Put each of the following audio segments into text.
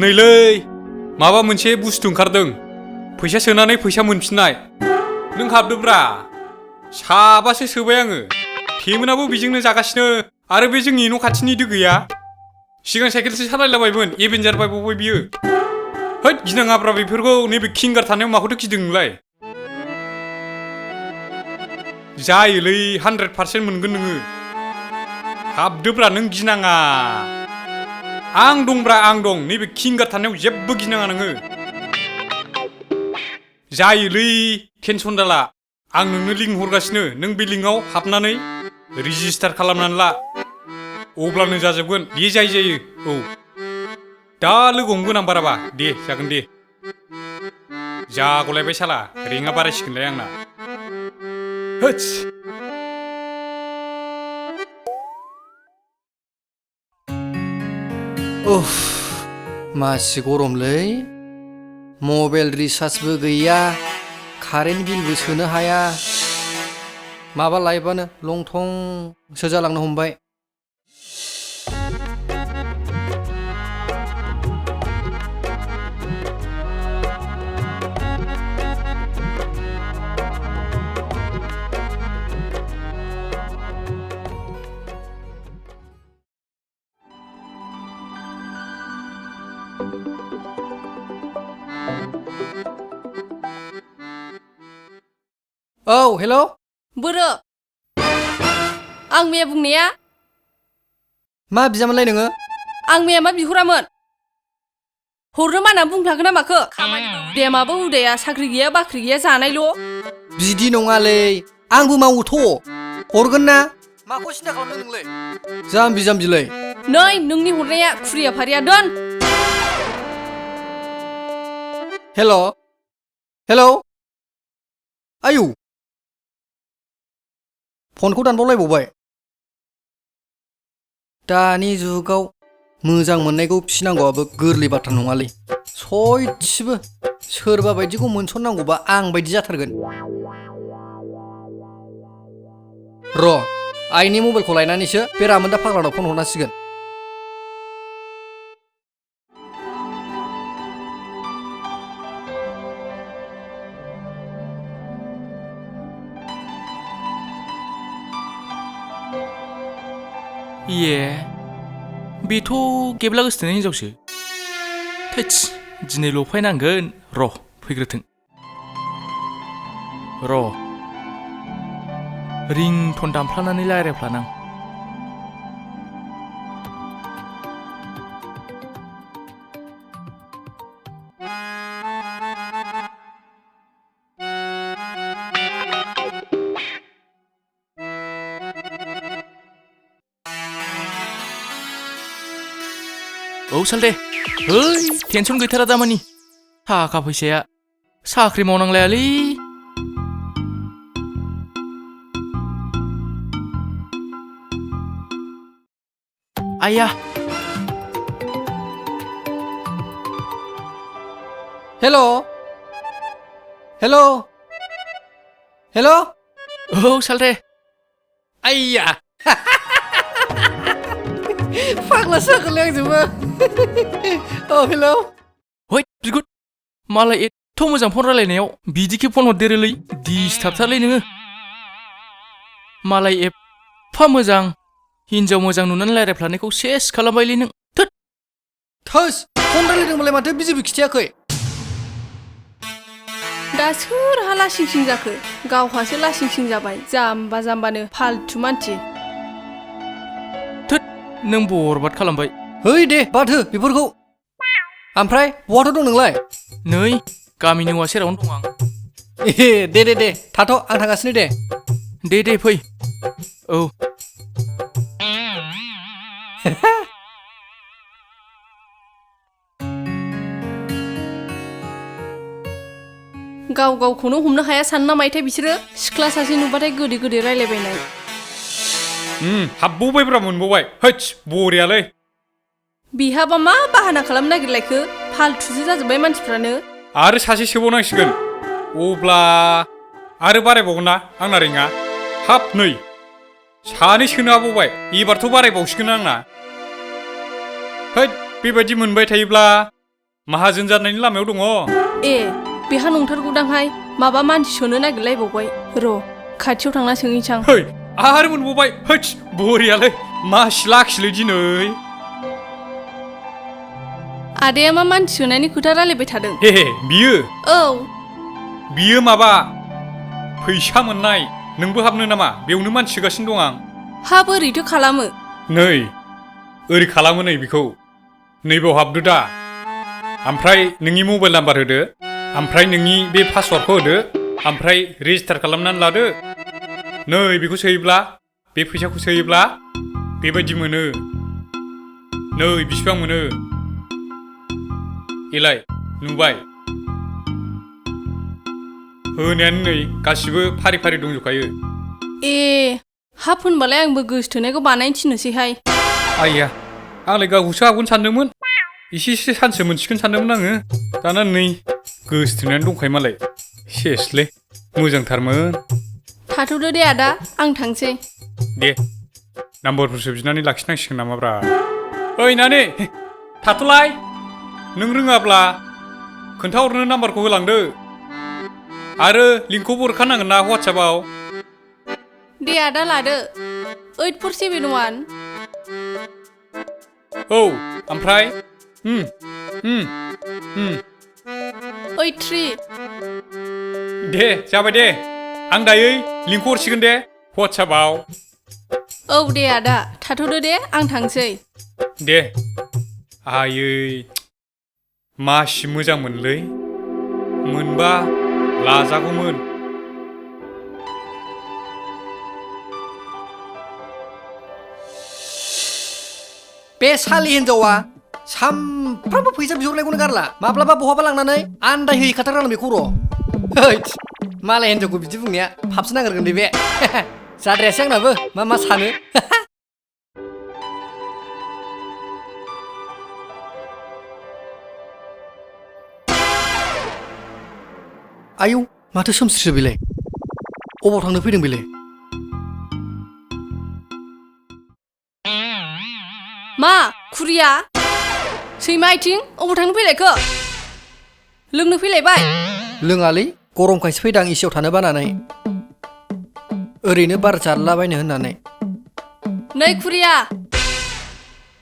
नैलै माबा मोनसे बुस्थु ओंखारदों फैसा सोनानै फैसा मोनफिननाय नों हाबदोब्रा साबासो सोबाय आङो थेमोनाबो बेजोंनो जागासिनो आरो बे जोंनि न' खाथिनि गैया सिगां साइकेलसो सालायलाबायमोन एभेन्जार बायबावबाय बियो होद गिनाङाब्रा बेफोरखौ नैबे किंगार थानायाव माखौथो गिदों नोंलाय जायोलै 100% मोनगोन नोङो हाबदोब्रा नों गिनाङा आं दंब्रा आं दं नैबे किंगार थानायाव जेबो गिनाङा नोङो जायोलै टेनसन दाला आं नोंनो लिंक हरगासिनो नों बे लिंकआव हाबनानै रेजिस्टार खालामनानै ला अब्लानो जाजोबगोन बे जायो औ दा लोगो हमगोन आं बाराबा दे जागोन दे जागलायबाय साला रेंकआ बारायसिगोनलाय आंना होत्स उफ मासि गरमलै मबाइल रिचार्जबो गैया कारेन्ट बिलबो सोनो हाया माबा लाइफआनो लं थंसो जालांनो हमबाय औ हेलौ बोरो आं मैया बुंनाया मा बिजामोनलाय नोङो आं मैया मा बिहरामोन हरनो माना बुंफ्लांखो ना माखो देमाबो हुदाया साख्रि गैया बाख्रि गैया जानायल' बिदि नङालै आंबो मावोथ' हरगोन ना माखौ सिन्था खालामदों नोंलाय जाम्बि जाम्बिलाय नै नोंनि हरनाया खुरिया फारिया दोन हेलौ हेलौ आयौ फनखौ दानबावलायबावबाय दानि जुगाव मोजां मोननायखौ फिनांगौआबो गोरलै बाथ्रा नङालै सयथिबो सोरबा बायदिखौ मोनसननांगौबा आं बायदि जाथारगोन र' आइनि मबाइलखौ लायनानैसो बे रामोनदा फाग्लानाव फन हरनांसिगोन ये बेथ' गेबला गोसथोनाय हिनजावसो थैस दिनै लफायनांगोन र' फैग्रोथों र' रिंटन दामफ्लानानै रायज्लायफ्लानां औ सालदे ओइ टेनसन गैथारा दामानि थाखा फैसाया साख्रि मावनांलायालै आया हेलौ हेलौ हेलौ औ सालदे आइया फाग्ला सागोलै आंजोंबो औ हेलौ हय बिगुद मालाय एथ' मोजां फन रायलायनायाव बिदिखे फन हरदेरोलै दिसथाबथारलै नोङो मालाय एफा मोजां हिनजाव मोजां नुनानै रायलायफ्लानायखौ सेस खालामबायलै नों थोद थोस फन रायलायदोंमोनलाय माथो बिजेबो खिथायाखै दा सोरहा लासिं सिं जाखो गावहासो लासिं सिं जाबाय जाम्बा जाम्बानो फालथु मानसि थोद नों बरबाद खालामबाय है दे बाद हो बेफोरखौ ओमफ्राय बहाथ' दं नोंलाय नै गामिनि औवा सेरावनो दं आं ए दे थाथ' आं थांगासिनो दे फै औ गाव गावखौनो हमनो हाया सानना मायथाय बिसोरो सिख्ला सासे नुबाथाय गोदै गोदै रायलायबायनाय हाबबावबायब्रा मोनबावबाय होत्स बरियालै बिहाबा मा बाहाना खालामनो नागिरलायखो फालथुसो जाजोब्बाय मानसिफ्रानो आरो सासे सोबावनांसिगोन अब्ला आरो बारायबावगोन ना आंना रिंआ हाब नै सानै सोनो हाबावबाय एबारथ' बारायबावसिगोन आंना हैद बेबायदि मोनबाय थायोब्ला माहाजोन जानायनि लामायाव दङ। ए बेहा नंथारगौदांहाय माबा मानसि सोनो नागिरलायबावबाय र' खाथियाव थांना सोंहैसां। है आरो मोनबावबाय होच बरियालै मासि लाखिलै दिनै। आदाया मा मानसि सोनायनि खोथा रायलायबाय थादों? हे बियो औ बियो माबा फैसा मोननाय नोंबो हाबनो नामा? बेयावनो मानसि सोगासिनो दं आं। हा बोरैथो खालामो? नै ओरै खालामो नै बेखौ नैबाव हाबदो दा ओमफ्राय नोंनि मबाइल नाम्बार होदो ओमफ्राय नोंनि बे पासवार्डखौ होदो ओमफ्राय रेजिस्टार खालामनानै लादो। नै बेखौ सोयोब्ला बे फैसाखौ सोयोब्ला बेबायदि मोनो। नै बिसिबां मोनो एलाय नुबाय होनायानो नै गासिबो फारि फारि दंजोबखायो। ए हाब होनबालाय आंबो गोसोथोनायखौ बानायनो थिननोसैहाय। आइया आंलाय गावखौसो हाबगोन सानदोंमोन एसे सानसे मोनसिगोन सानदोंमोन आङो दाना नै गोसोथोनायानो दंखायो मालाय सेसलै मोजांथारमोन। थाथ'दो दे आदा आं थांसै। दे नाम्बारफोरसो बिनानै लाखिनांसिगोन नामाब्रा। ओइ नानि थाथ'लाय नों रोङाब्ला खोन्थाहरनो नाम्बारखौ होलांदो आरो लिंकखौबो हरखानांगोन ना वाट्सएपआव। दे आदा लादो 8471। औ ओमफ्राय 83। दे जाबाय दे आं दायो लिंकखौ हरसिगोन दे वाट्सएपआव। औ दे आदा थाथ'दो दे आं थांसै। दे आयै मासि मोजां मोनलै मोनबा लाजागौमोन। बे सालि हिनजावा सामफ्रामबो फैसा बिहरनायखौनो गारला माब्लाबा बहाबा लांनानै आन्दाय हैखाथारगोन बेखौ र'। मालाय हिनजावखौ बिदि बुंनाया फाबसो नागिरगोन दे बे। जाद्रायासै आंनाबो मा सानो। आयौ माथो सोमस्रिसो बेलाय अबाव थांनो फैदों बेलाय? मा खुरिया सैमा आइथिं अबाव थांनो फैलायखो? लोंनो फैलायबाय? लोङालै गरमखायसो फैदां एसियाव थानो बानानै ओरैनो बार जालाबायनो होननानै। नै खुरिया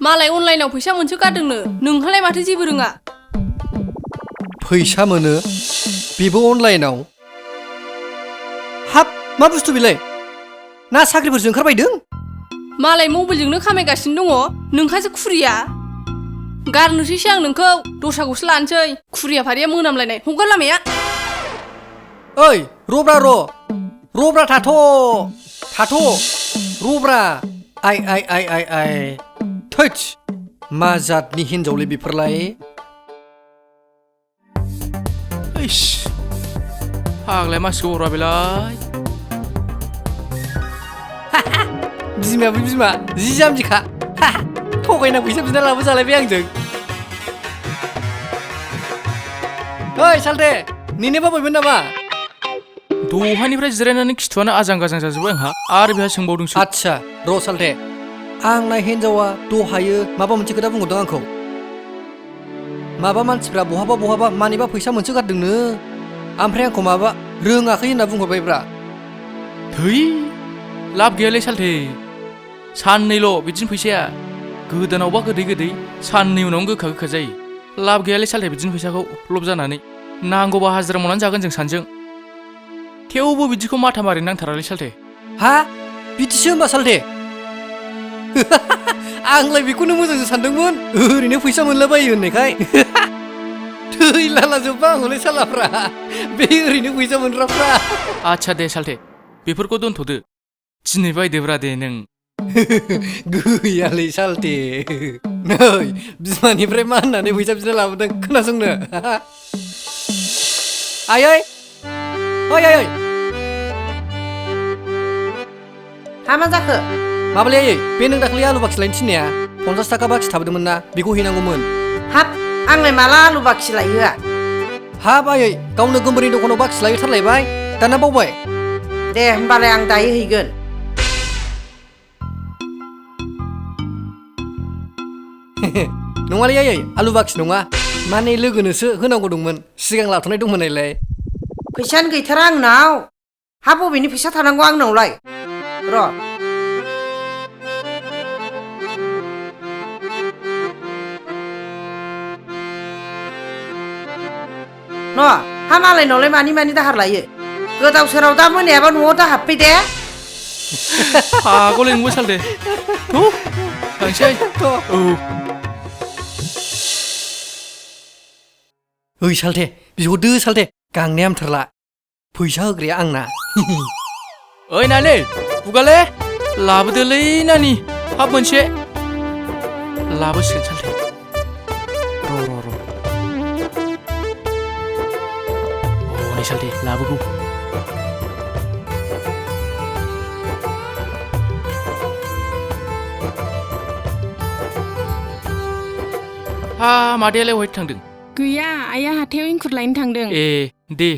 मालाय अनलाइनाव फैसा मोनसोगारदोंनो नोंहालाय माथो जेबो रोङा? फैसा मोनो बेबो अनलाइनाव? हाब मा बुस्थु बेलाय ना साख्रिफोरसो ओंखारबायदों? मालाय मबाइलजोंनो खामायगासिनो दङ नोंहासो खुरिया। गारनोसैसो आं नोंखौ दस्राखौसो लानोसै खुरिया फारिया मोनामलायनाय हगार लामाया। ओइ रब्रा थाथ' रब्रा आइ थोच मा जातनि हिनजावलै बेफोरलाय। इस फाग्लाया मासिखौ हरा बेलाय। बिमायाबो बिमा जि जाम्बिखा थगायना फैसा बिना लाबो जालायबाय आंजों। ओइ सालथे नेनो बाबायमोन नामा? दहानिफ्राय जिरायनानै खिथुआनो आजां गाजां जाजोब्बाय आंहा आरो बेहा सोंबावदोंसो। आच्छा र' सालथे आंना हिनजावा दहायो माबा मोनसे खोथा बुंहरदों आंखौ। माबा मानसिफ्रा बहाबा मानिबा फैसा मोनसोगारदोंनो ओमफ्राय आंखौ माबा रोङाखै होनना बुंहरबायब्रा। थै लाब गैयालै सालथे साननैल' बिदिनो फैसाया गोदानावबा गोदै साननै उनावनो गोखा जायो। लाब गैयालै सालथे बिदिनो फैसाखौ लब जानानै नांगौबा हाजिरा मावनानै जागोन जों सानैजों। थेवबो बिदिखौ माथा मारि नांथारालै सालथे। हा बिदिसो होमबा सालथे? आंलाय बेखौनो मोजांसो सानदोंमोन ओरैनो फैसा मोनलाबायो होननायखाय। थै लाला जोब्बा आंहले सालाफ्रा बे ओरैनो फैसा मोनग्राफ्रा। आच्छा दे सालथे बेफोरखौ दोनथ'दो दिनै बायदोब्रा दे नों। गैयालै सालथे नै बिमानिफ्राय मा होननानै फैसा बिना लाबोदों खोनासंनो। आयै ओइ हा मा जाखो? माबालै आयै बे नों दाखालि आलु बाखि लायनो थिननाया 50 थाखा बाखि थाबोदोंमोन ना बेखौ हैनांगौमोन। हाब आंलाय माला आलु बाखि लायहोआ? हाब आयै गावनो गोमबोरनि दखानाव बाखि लायथारलायबाय दाना बावबाय। दे होमबालाय आं दायो हैगोन। नङालै आयै आलु बाखि नङा माने लोगोनोसो होनांगौ दंमोन सिगां लाथ'नाय दंमोन नालाय फैसायानो गैथारा आंनाव हा बबेनि फैसा थानांगौ आंनावलाय र' हा मालायनावलाय मानि दाहार लायो गोदाव सोराव दा मोनायाबा न'आव दा हाबफै दे हागौलै नोंबो सालथे थांसै औ ओइ सालथे बिहरदो सालथे गांनाया हामथारला फैसा होग्राया आंना ओइ नानि बुगाले लाबोदोलै नानि हाब मोनसे लाबोसिगोन सालथे र' नै सालथे लाबोगौ हा मादैयालाय बहाय थांदों गैया आइया हाथायाव एंखुर लायनो थांदों ए दे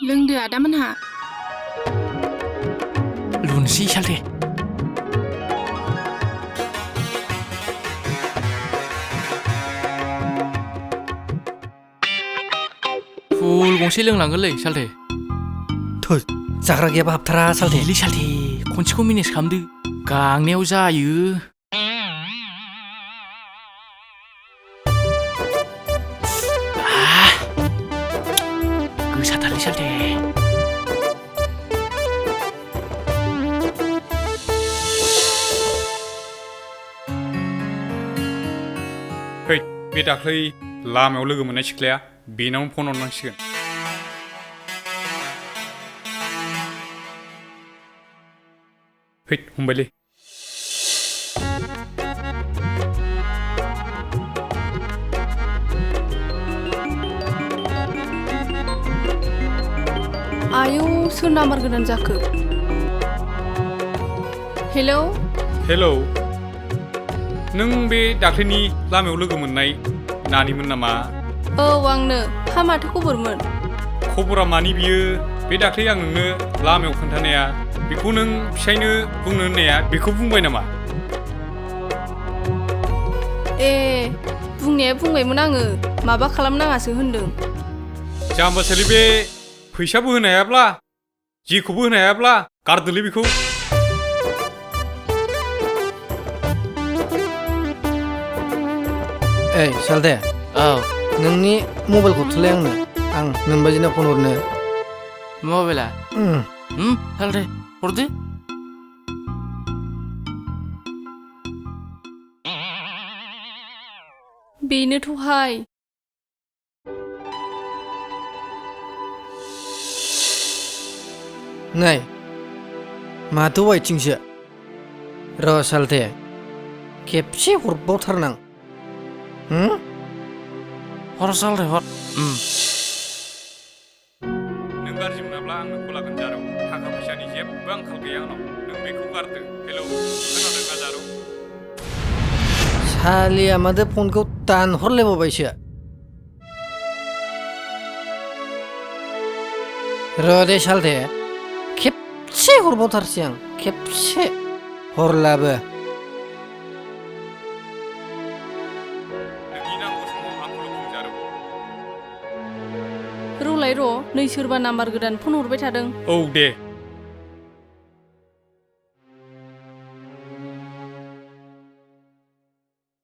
लोंदो आदामोनहा लुनोसै सालथे फुल गंसे लोंलांगोनलै सालथे थोस जाग्रा गैयाबा हाबथारा सालथे देलै सालथे खनसेखौ मेनेज खालामदो गांनायाव जायो गोसाथारलै सालथे है बे दाख्लै लामायाव लोगो मोननाय सिख्लाया बेनावनो फन हरनांसिगोन है हमबायलै आयौ सोर नाम्बार गोदान जाखो हेलौ हेलौ नों बे दाख्लैनि लामायाव लोगो मोननाय नानिमोन नामा औ आंनो हा माथो खबरमोन खबरा मानि बियो बे दाख्लै आं नोंनो लामायाव खोन्थानाया बेखौ नों फिसायनो बुंनो होननाया बेखौ बुंबाय नामा ए बुंनाया बुंबायमोन आङो माबा खालामनाङासो होनदों जाम्बासोलै बे फैसाबो होनो हायाब्ला जेखौबो होनो हायाब्ला गारदोलै बेखौ ओइ सालथे औ नोंनि मबाइलखौ थुलाय आंनो आं नोंबाजिनो फन हरनो मबाइला सालथे हरदो बेनोथ'हाय नै माथो वाइथिंसो र' सालथे खेबसे हरबावथारनां हर सालथे हर नों गाज्रि मोनाब्ला आं नोंखौ लागोन जारौ थाखा फैसानि जेबो आंखाल गैया आंनाव नों बेखौ गारदो हेलौ खोनादों ना जारौ सालिया माथो फनखौ दानहरलायबावबायसो र' दे सालथे खेबसे हरबावथारसै आं खेबसे हरलाबो नोंनि नांगौ समाव आंखौल' बुं जारौ र'लाय र' नै सोरबा नाम्बार गोदान फन हरबाय थादों औ दे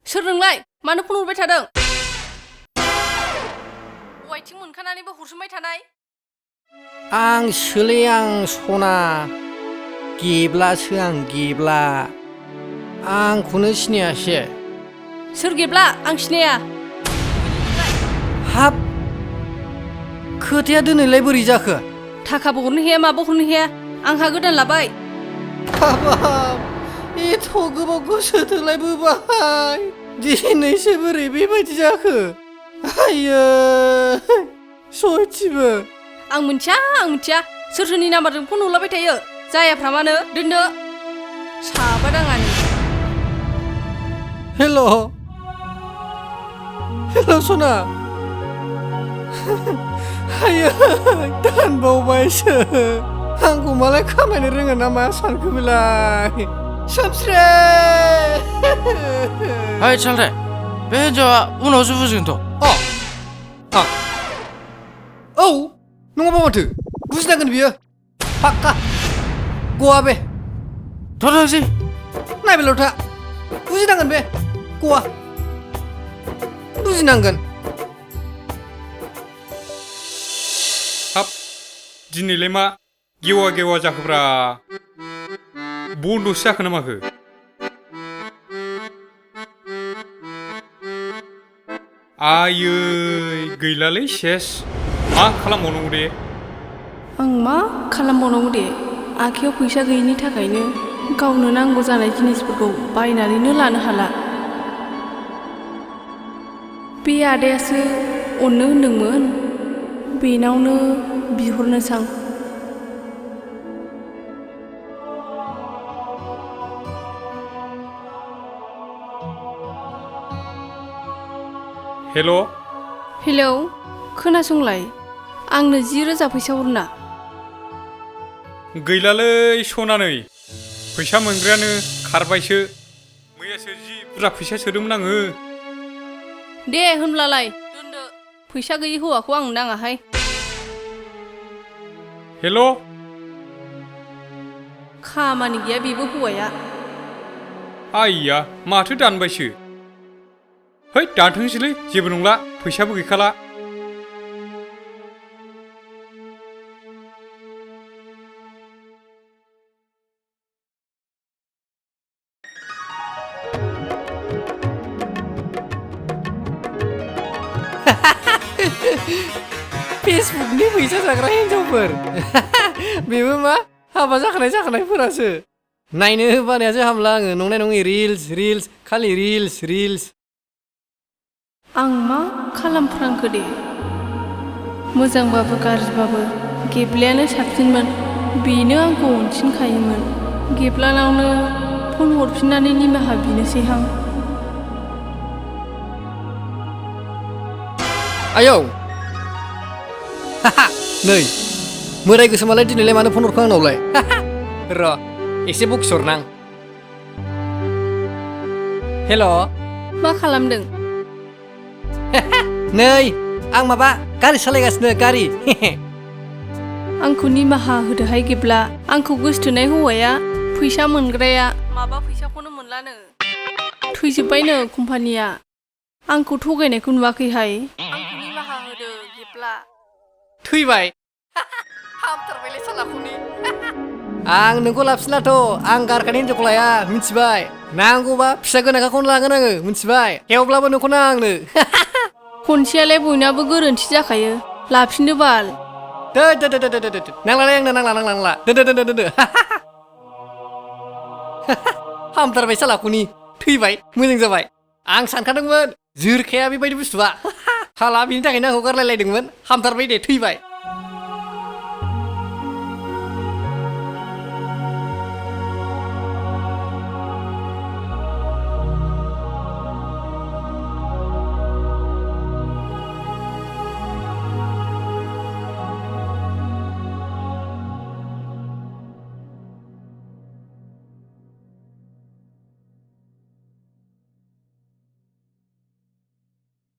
सोर नोंलाय मानो फन हरबाय थादों वाइथिं मोनखानानैबो हरसोमबाय थानाय आं सोलै आं सना गेब्लासो आं गेब्ला आंखौनो सिनायासै सोर गेब्ला आं सिनाया हाब खोथाया दिनैलाय बोरै जाखो थाखाबो हरनो हाया माबो हरनो हाया आंहा गोदान लाबाय हाबाब एथ' गोबाव गोसो थोलायबोबाय दिनैसो बोरै बेबायदि जाखो आयै सयथिबो आं मिथिया सोर सोरनि नाम्बारजों फन हरलाबाय थायो जायाफ्रा मानो दोनदो साबा दाङानि हेल' सना आयै दानबावबायसो आंखौ मालाय खामायनो रोङो ना मा सानखो बेलाय साबस्रे ओइ सालथे बे हिन्जावा उनावसो बुजिगोनथ'। औ नङाबा माथो बुजिनांगोन बियो पाक्का गवा बे थ' थांसै। नायबायल' था बुजिनांगोन बे गवा बुजिनांगोन। हाब दिनैलाय मा गेवा गेवा जाखोब्रा बन्द'सो जाखो ना माखो आयै गैलालै सेस मा खालामबावनांगौ दे आं मा खालामबावनांगौ दे आखायाव फैसा गैयिनि थाखायनो गावनो नांगौ जानाय जिनिसफोरखौ बायनानैनो लानो हाला बे आदायासो अननो होनदोंमोन बेनावनो बिहरनोसां हेल' हेलौ खोनासंलाय आंनो 10,000 फैसा हरना गैलालै सनानै फैसा मोनग्रायानो खारबायसो मैयासो जि बुरजा फैसा सोदोंमोन आङो दे होनब्लालाय दोनदो फैसा गैयि हौवाखौ आंनो नाङाहाय हेल' खामानि गैया बेबो हौवाया आइया माथो दानबायसो है दानथोंसैलै जेबो नंला फैसाबो गैखाला फेसबुकनि फैसा जाग्रा हिन्जावफोर बेबो मा हाबा जाखानायफोरासो नायनो बानायासो हामला आङो नंनाय नङै रिल्स खालि रिल्स आं मा खालामफ्रांखो दे मोजांबाबो गाज्रिबाबो गेब्लेयानो साबसिनमोन बेनो आंखौ अनसिनखायोमोन गेब्लानावनो फन हरफिननानै निमाहा बिनोसैहां आयौ नै मोदाय गोसोमालाय दिनैलाय मानो फन हरखो आंनावलाय र' एसे बखिहरनां हेल' मा खालामदों नै आं माबा गारि सालायगासिनो गारि आंखौ निमाहा होदोहाय गेब्ला आंखौ गोसथोनाय हौवाया फैसा मोनग्राया माबा फैसाखौनो मोनलानो थैजोब्बायनो कम्पानिया आंखौ थगायनायखौ नुवाखैहाय आंखौ निमाहा होदो गेब्ला थैबाय हामथारबायलै सालाखौनि आं नोंखौ लाबोफिनलाथ' आं गारखानाय हिन्जावखौ लाया मिथिबाय नांगौबा फिसा गोनांखाखौनो लागोन आङो मिथिबाय थेवब्लाबो नोंखौ नाङा आंनो खनसेयालाय बयनाबो गोरोन्थि जाखायो लाफिनदो बाल नांलालै आंनो नांला दोनदो हामथारबाय सालाखौनि थैबाय मोजां जाबाय आं सानखादोंमोन जोरखाया बेबायदि बुस्थुआ हाला बिनि थाखायनो आंखौ गारलायलायदोंमोन हामथारबाय दे थैबाय